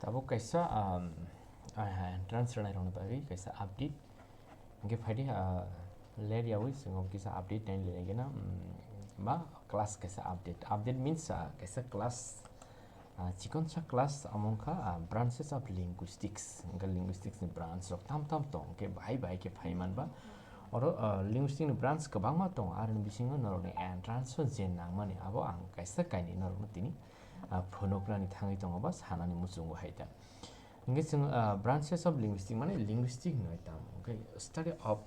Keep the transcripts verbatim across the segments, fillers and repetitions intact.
Tabuk kaisa, um, ah, entrance rwnairokni bagwi kaisa update. Hwnkhe phaidi, ah, ler yawi chwng obo kisa update nailai gana, um, ba class kaisa update. Update means, ah, kaisa class, ah, chikonsa class, omo wngkha, ah, branches of linguistics. Hwnkhe linguistics ni branch rok tam tam tong, hwnkhe bahai bahai khe phai manba. Oro, ah, linguistic ni branch kwbangma tongo, aroni bisingo norokni entrance o je nangmani, abo ang kaisa kainwi norokno tini, ah, phunuknani thangwi tongo ba sanani muchungo hai ta. Hwnkhe chwng, ah, branches of linguistic, mane linguistic hinwi tamo, hwnkhe study of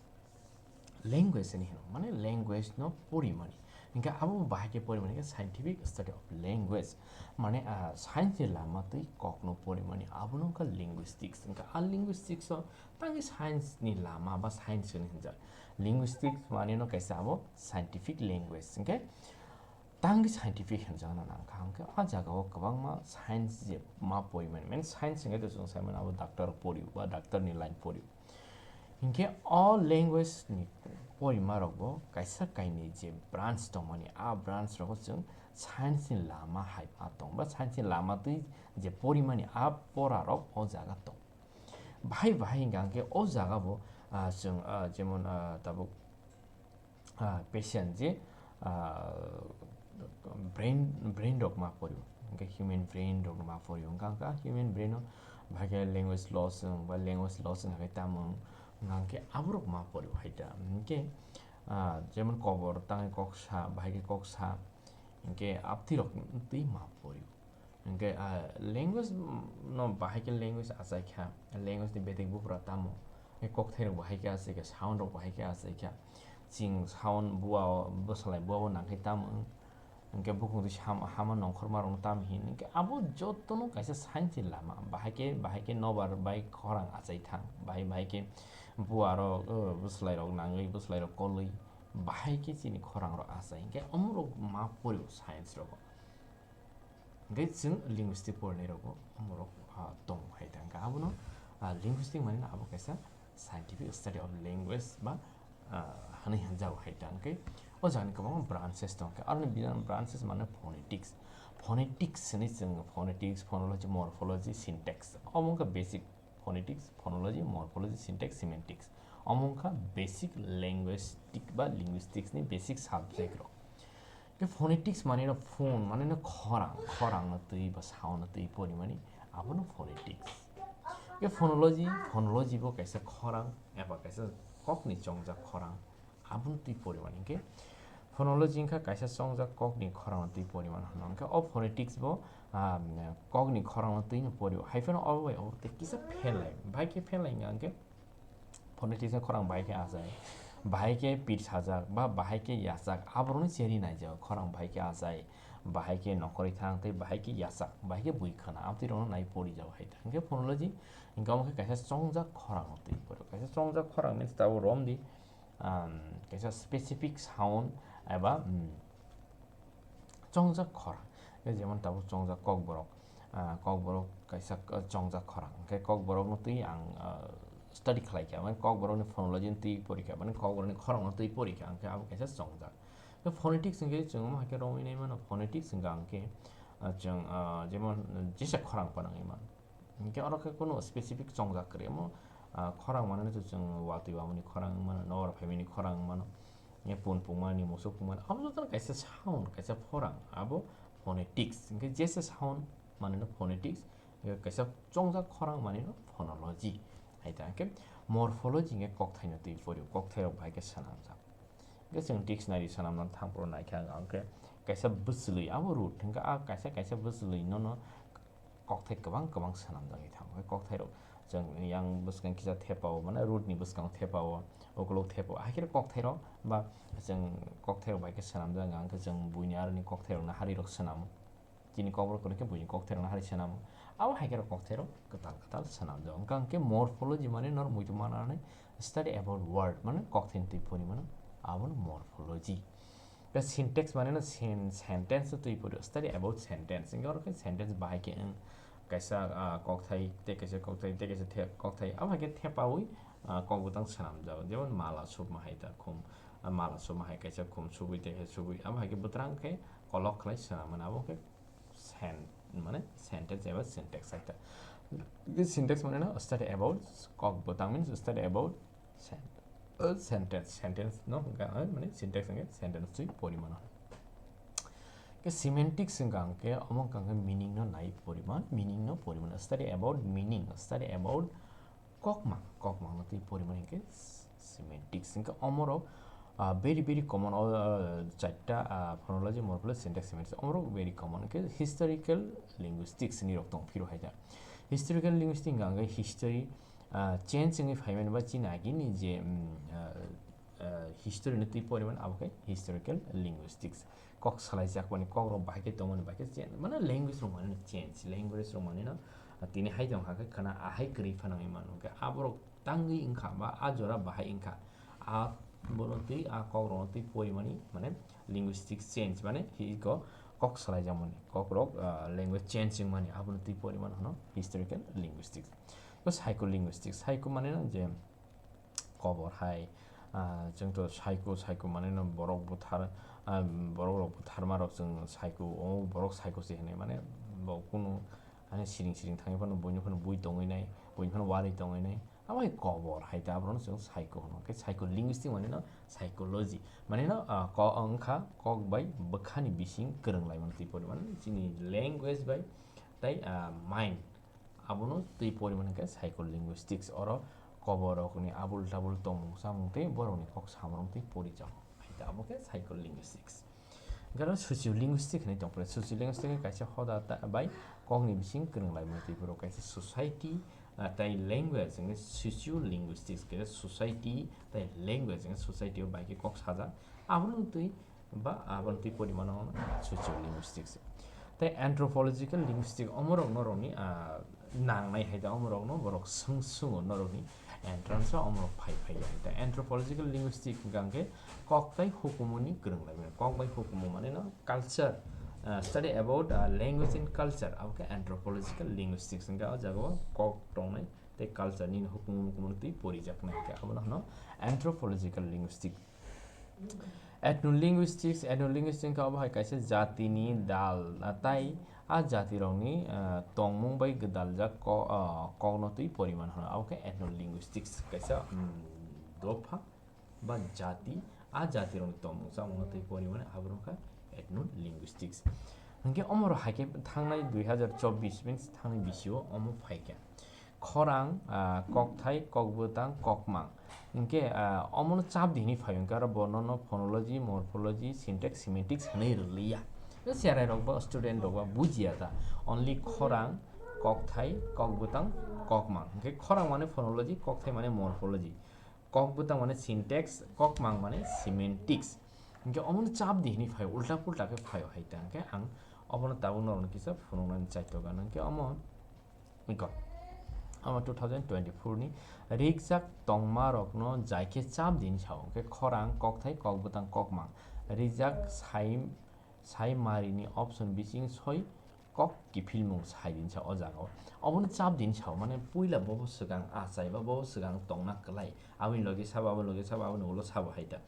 language hinwi hino, mane language no porimani. Hwnkhe abo bahai khe porimani khe scientific study of language, mane, ah, science ni lama twi kok no porimani, abono wngkha linguistics. Hwnkhe a linguistics o tangwi science ni lama ba science hinwi hinjak. Linguistics mane no kaisa abo scientific language. Hwnkhe tangwi scientific hinjakna nangkha, hwnkhe a jagao kwbangma science je ma porimani, mane science hwnkhe to chwng saimano abo doctor porio ba doctor ni line porio. Hwnkhe o language ni porimarokbo kaisa kainwi je branch tongmani, a branch rogo chwng science ni lama hai ma tong ba science ni lama twi je porimani a porarok o jaga tong. Bahai bahai hwnkha hwnkhe o jaga bo, ah, chwng, ah, jemon, ah, tabuk, ah, patient je, ah, brain, brain rok ma porio, hwnkhe human brain rok ma porio, hwnkha hwnkha human brain o bahai khe language loss wng ba language loss wng khe tamo wng, hwnkha hwnkhe aborok ma porio hai ta. Hwnkhe, ah, jemon kobor tangwi kok sa, bahai khe kok sa, hwnkhe aptwi rok twi ma porio. Hwnkhe, ah, language, mm, no bahai khe language achai kha, language ni bedek buphra tamo, hwnkhe kokthairok bahai khe achai kha, sound rok bahai khe achai kha, chwng sound bua o, bwsalai bua o nang khe tamo wng, hwnkhe bukhuk twi sam-, hama nongkhorma rok no tamo hin, hwnkhe abo joto no kaisa science ni lama, bahai khe, bahai khe nobar bai khorang achai thang, bahai, bahai khe bua rok, uh, bwsalai rok nangwi, bwsalai rok kolwi, bahai khe chini khorang rok achai, hwnkhe omo rok ma porio science rogo. Hwnkhe chwng linguistic porinai rogo omorok, ah, tong hai ta. Hwnkhe abono, ah, linguistic mani no abo kaisa scientific study of language ba, ah, hwnwi hwnjago hai ta. Hwnkhe o jagani kwbangma branches tong khe, aroni bini branches mane phonetics. Phonetics hwnwi chwng phonetics, phonology, morphology, syntax. Omo wngkha basic phonetics, phonology, morphology, syntax, semantics. Omo wngkha basic linguistic ba linguistics ni basic subject rok. Khe phonetics mani no phone, mani no khorang, khorang no twi ba sound no twi porimani, abono phonetics. Khe phonology, phonology bo kaisa khorang eba kaisa kokni chongjak khorang, abono twi porimani. Khe phonology wngkha kaisa chongjak kokni khorang no twi porimani hwnwi. Khe o phonetics bo, ah, kokni khorang no twi no porio. Hai phano obo bai obo tei kisa phelai, bai khe phelai wngkha hwnkhe phonetics ni khorang bahai khe achai, bahai khe pit sajak, ba bahai khe yachak, aborokni cherwi naijak, khorang bahai khe achai, bahai khe nokhorwi thang, tei bahai khe yachak, bahai khe bui khwna, amtwi rokno nai porijago hai ta. Hwnkhe phonology, hwnkhe omo khe kaisa chongjak khorang twi poro. Kaisa chongjak khorang means tabuk romdi, um, kaisa specific sound eba, um, chongjak khorang. Jemon tabuk chongjak kokborok, ah, kokborok kaisa, ah, chongjak khorang. Hwnkhe kokborokno twi ang, ah, study khlai kha, mane kokborokni phonology no twi pori kha, mane kokborokni khorangno twi pori kha, hwnkhe abo kaisa chongjak. Khe phonetics hwnkhe chwng omo hai khe romwi nai mano, phonetics hwnkha hwnkhe, ah, chwng, ah, jemon jesa khorang phano wngwi mano. Hwnkhe oro khe kunu specific chongjak kwrwi, omo, ah, khorang mane no chwng watwi wamani khorang wng mano, nobar phaimani khorang wng mano, hwnkhe pun pungmani, musuk pungmani, abo jotono kaisa sound, kaisa khorang, abo phonetics. Hwnkhe jesa sound mane no phonetics, hwnkhe kaisa chongjak khorang mane no phonology. Hai ta hwnkhe morphology hwnkhe kokthaino twi porio, kokthairok bahai khe swnamjak. Hwnkhe chwng dictionary swnamna thangphuru naikha ang khe kaisa bwchwlwi, abo root hwnkhe a kaisa kaisa bwchwlwi nono kokthai kwbang kwbang swnamjagwi thango. Hwnkhe kokthairok chwng yang bwskang kisa thepao, mane root ni bwskango thepao, ukuluk thepao, hai khe kokthairok ba chwng kokthairok bai khe swnamjak wngkha, hwnkhe chwng buini aroni kokthairokno harirok swnamo. Chini kokborok kwrwi khe buini kokthairokno hari swnamo. Abo hai khe rok kokthairok kwtal kwtal swnamjak. Wngkha hwnkhe morphology mane norok muitu manani study about word, mane kokthaini twi pori mano, abono morphology. Tei syntax mane no sen-, sentence no twi pori, study about sentence. Hwnkhe oro khe sentence bahai khe wng kaisa, ah, kokthai tei kaisa kokthai tei kaisa the-, kokthai. Abo hai khe thepaui, ah, kok bwtang swnamjak. Jemon mala supma hai ta khum, ah, mala supma hai kaisa khum subui tei kaisa subui. Abo hai khe bwtang khe kolok khlai swnam mano. Abo khe sen-, mane sentence eba syntax hai ta. Syntax mane no study about kok bwtang means study about sen-, uh, sentence, sentence no hwnkha, uh, mane syntax hwnkhe sentence twi porimano. Ke semantics hwnkha hwnkhe omo hwnkha hwnkhe meaning no nai poriman, meaning no poriman. Study about meaning, study about kokmang, kokmang no twi porimani hwnkhe semantics. Hwnkhe omorok, ah, very, very common, o, ah, charta, ah, phonology, morphology, syntax, semantics, omorok very common. Hwnkhe historical linguistics ni rok tong phiro hai da. Historical linguistics hwnkha hwnkhe history, ah, change wngwi phaimani ba chini agini je, mm, ah, ah, history no twi porimani abo khe historical linguistics. Kok salaijak mani, kok rok bahai khe tongmani bahai khe change, mane language rok mani no change, language rok mani no, ah, tini hai tong kha khe khana ahai kwrwi phano wngwi mano. Hwnkhe aborok tangwi wngkha ba a jora bahai wngkha, a bono twi a kok rokno twi porimani mane linguistic change mane hiko kok salaijakmani, kok rok, ah, language change wngmani abono twi porimani hwno historical linguistics. Bo psycholinguistics, psycho mane no je kobor hai, ah, chwng to psycho, psycho mane no borok buthar, ah, borok rok butharma rok chwng psycho, o borok psycho se hinwi mane bo kunu ani siring siring thangwi phano buino phano bui tongwi nai, buino phano warwi tongwi nai. Abo hai kobor hai ta, abono chwng psycho hwno. Khe psycholinguistic mane no psychology. Mane no, ah, ko-, wngkha kok bai bwkhani bising kwrwng laimani twi porimani. Chini language bai tai, ah, mind abono twi porimani khe psycholinguistics. Oro kobor rokni abul tabul tongmung samung tei borokni kok samung twi porijak. Hai ta abo khe psycholinguistics. Hwnkhe oro sociolinguistic hinwi tongphuru. Sociolinguistic khe kaisa hoda ta-, bai kokni bising kwrwng laimani twi phuru kaisa society, ah, tai language, hwnkhe sociolinguistics khe society tai language, hwnkhe society o bai khe kok sajak. Abono twi ba abono twi porimano sociolinguistics. Tai anthropological linguistic omorok norokni, ah, nangnai hai ta omorokno borok swng-, swngsungo norokni entrance o omorok phai phai ya. Tai anthropological linguistic hwnkha hwnkhe kok tai hukumuni kwrwng laimani. Kok bai hukumu mane no culture, ah, study about, ah, language and culture, abo khe anthropological linguistics hwnkha. O jaga o kok tongnai tei culture nini hukumu mukumu twi porijaknai hwnkhe abono hwno anthropological linguistic. Ethnolinguistics, ethnolinguistics khe obo hai kaisa jatini dal, ah, tai a jatirokni, ah, tongmung bai gwdaljak ko-, ah, kokno twi poriman hwno. Abo khe ethnolinguistics kaisa, mm, dopha ba jati, a jatirokni tongmung chamungno twi porimani abo wngkha ethnolinguistics. Hwnkhe omoro hai khe thangnai dui hazar chobbish means thangnai bisio omo phai khe. Khorang, ah, kokthai, kokbwtang, kokmang. Hinkhe, ah, omono chap di hinwi phaio, hinkhe aro bono no phonology, morphology, syntax, semantics hinwi rwliya. Cherai rok bo, student rok bo bujiya ta. Only khorang, kokthai, kokbwtang, kokmang. Hinkhe khorang mane phonology, kokthai mane morphology, kokbwtang mane syntax, kokmang mane semantics. Hinkhe omono chap di hinwi phaio, ulta pulta khe phaio hai ta. Hinkhe ang obono tabuk norokno kisa phunuknani chaitoga. Hinkhe omo Iko. Omo two thousand twenty-four ni rijak tongma rokno jai khe chap din sao, hwnkhe khorang, kokthai, kokbwtang, kokmang. Rijak sai, sai mari ni option bising soi kok kiphilmung sai din sao o jaga o. Obono chap din sao, mane puila bobo swkang achai ba bobo swkang tongna kwlai. Aboni logi sabo, aboni logi sabo, aboni ulo sabo hai ta.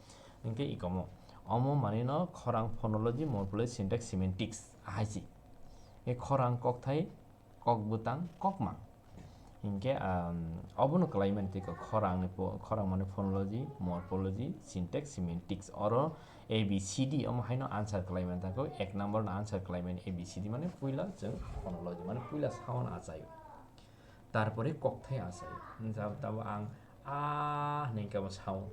Hwnkhe ikomo. Omo manwi no khorang phonology, morphology, syntax, semantics ahai se. Hwnkhe khorang, kokthai, kokbwtang, kokmang. Hinkhe, um, obono kwlai mani tei khorang ni pho-, khorang mani phonology, morphology, syntax, semantics. Oro A B C D omo haino answer kwlai mani tangkho, ek number no answer kwlai mani A B C D mane puila chwng phonology mane puila sound achaio. Tarpore kokthai achaio. Jab tabo ang a hinwi khe bo sound.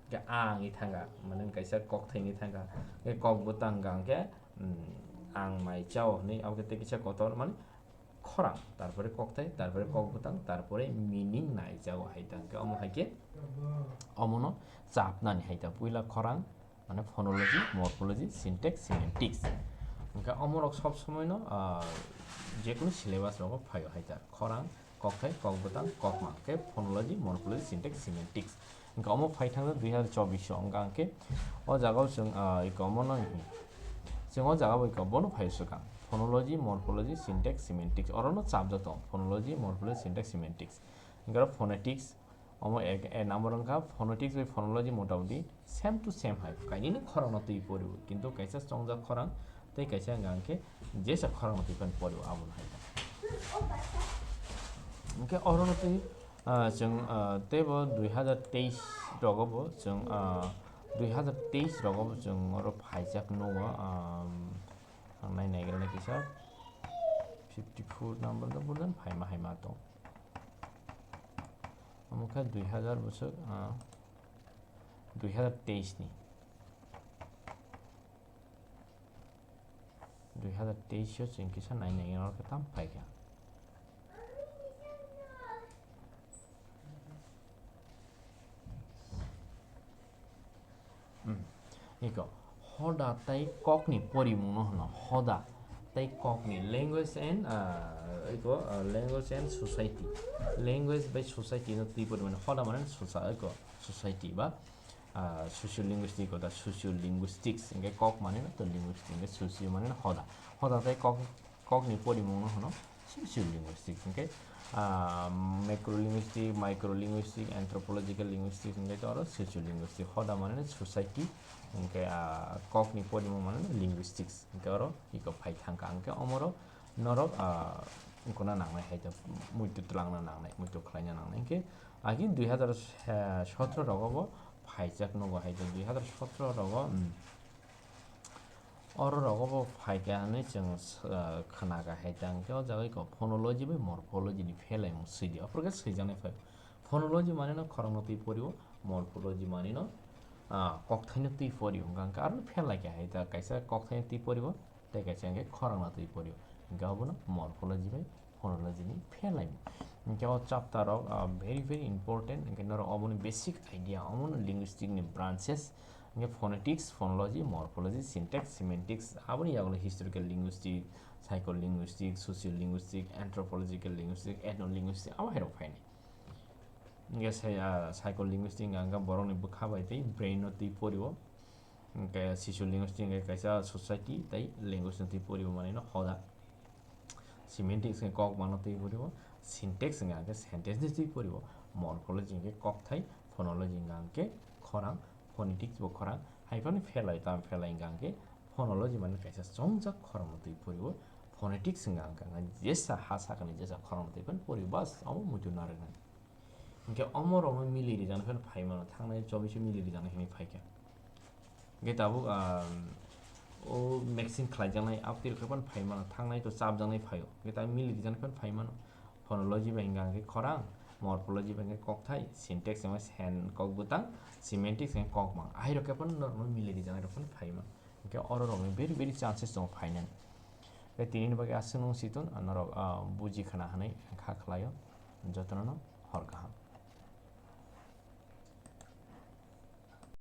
Khe a wngwi thangkha, mane kaisa kokthai wngwi thangkha. Khe kokbwtang hwnkha khe, mm, ang mai chao hinwi abo khe tei kisa kotor mane khorang, tarpore kokthai, tarpore kokbwtang, tarpore meaning naijago hai ta. Hwnkhe omo hai khe omono chapnani hai ta. Puila khorang, mane phonology, morphology, syntax, semantics. Hwnkhe omorok sob somoi no, ah, jekunu syllabus rogo phaio hai ta. Khorang, kokthai, kokbwtang, kokmang, hwnkhe phonology, morphology, syntax, semantics. Hwnkhe omo phai thangkha dui hazar chobbish o, hwnkha hwnkhe o jaga o chwng, ah, iko omo no hi. Chwng o jaga bo iko bono phai swkang. Phonology, morphology, syntax, semantics. Oro no chapjak tong. Phonology, morphology, syntax, semantics. Hwnkhe oro phonetics, omo ek, a number wngkha phonetics bai phonology motamoti same to same hai. Kainwi no khorang no twi pori o. Kintu kaisa chongjak khorang, Tei kaisa wngkha hwnkhe jesa khorang twi phano pori o abono hai khe. Hwnkhe oro no twi, ah, chwng, ah, teibo dui hazar teis rogo bo chwng, ah, dui hazar teis rogo bo chwng oro phaijak nugo, ah, ang nai naigra nai kisa fifty four number no burdan phaima hai ma tong. Omo khe dui hazar bwswk, ah, dui hazar teis ni. Dui hazar teis o chwng kisa nai nai oro khe tam phaikha. Hmm. Iko hoda tei kokni porimungno hwno hoda tei kokni language and, ah, iko, ah, language and society. Language bai society no twi porimani hoda mane sosa-, iko society ba, ah, sociolinguistic kota sociolinguistics, hingke kok mane no to linguistics, hingke socio mane no hoda. Hoda tei kok, kokni porimung no hwno sociolinguistics, hingke, ah, macrolinguistic, microlinguistic, anthropological linguistics, hingke to oro sociolinguistic. Hoda mane no society, hingke, ah, kokni porimung mane no linguistics, hingke oro iko phai thangka, hingke omoro norok, ah, wngkuna nangnai hai to, muitu twlangna nangnai, muitu khlaina nangnai. Hingke agini dui hazar sotro rogo bo phaijak nugo hai to, dui hazar sotro rogo, um, oro rogo bo phaikha hinwi chwng, ah, khna kha hai to. Hingke o jaga iko phonology bai morphology ni phelaimung swi di. Aphuru khe swijaknai phai. Phonology mane no khorang no twi pori o, morphology mane no, ah, kokthai no twi pori o. Hingke aro phelaikha hai to, kaisa kokthai no twi pori o, tei kaisa hingke khorang no twi pori o. Hingke obono morphology bai phonology ni phelaimung. Hingke o chapter rok, ah, very, very important. Hingke norok obono basic idea, omono linguistic ni branches. Hingke phonetics, phonology, morphology, syntax, semantics, aboni yagulo historical linguistic, psycholinguistic, sociolinguistic, anthropological linguistic, ethnolinguistic, abo hai rok phainai. Hingke sai, ah, psycholinguistic hingka hingke borokni bwkha bai tei brain no twi pori o. Hingke sociolinguistic hingke kaisa society tei language no twi pori o manwi no hoda. Semantics hingke kok mano twi pori o. Syntax hingka hingke sentence ni twi pori o. Morphology hingke kokthai, phonology hingka hingke khorang, phonetics bo khorang. Hai phano phelai tam phelai hingka hingke phonology mane kaisa chongjak khorang no twi pori o. Phonetics hingka hingke jesa ha sakani jesa khorang no twi phano pori o, bas amo muitu narwknai. Hingke omo rokno mili rijana phano phai mano, thangnai chobbish o mili rijana hinwi phaikha. Hingke tabuk, ah, o mixing khlaijaknai abtwi rok phano phai mano, thangnai to chapjaknai phaio. Hingke tabuk mili rijana phano phai mano. Phonology bai hingka hingke khorang, morphology bai hingke kokthai, syntax hingke sen kok bwtang, semantics hingke kok mang. Ahai rok khe phano norokno mili rijanai rok phano phai mano. Hingke oro rokni very, very chances tongo phainani. Tei tini ni bagwi aswk nung si tun, norok, ah, buji khna hinwi kha khlaio. Jotono no hor kaham.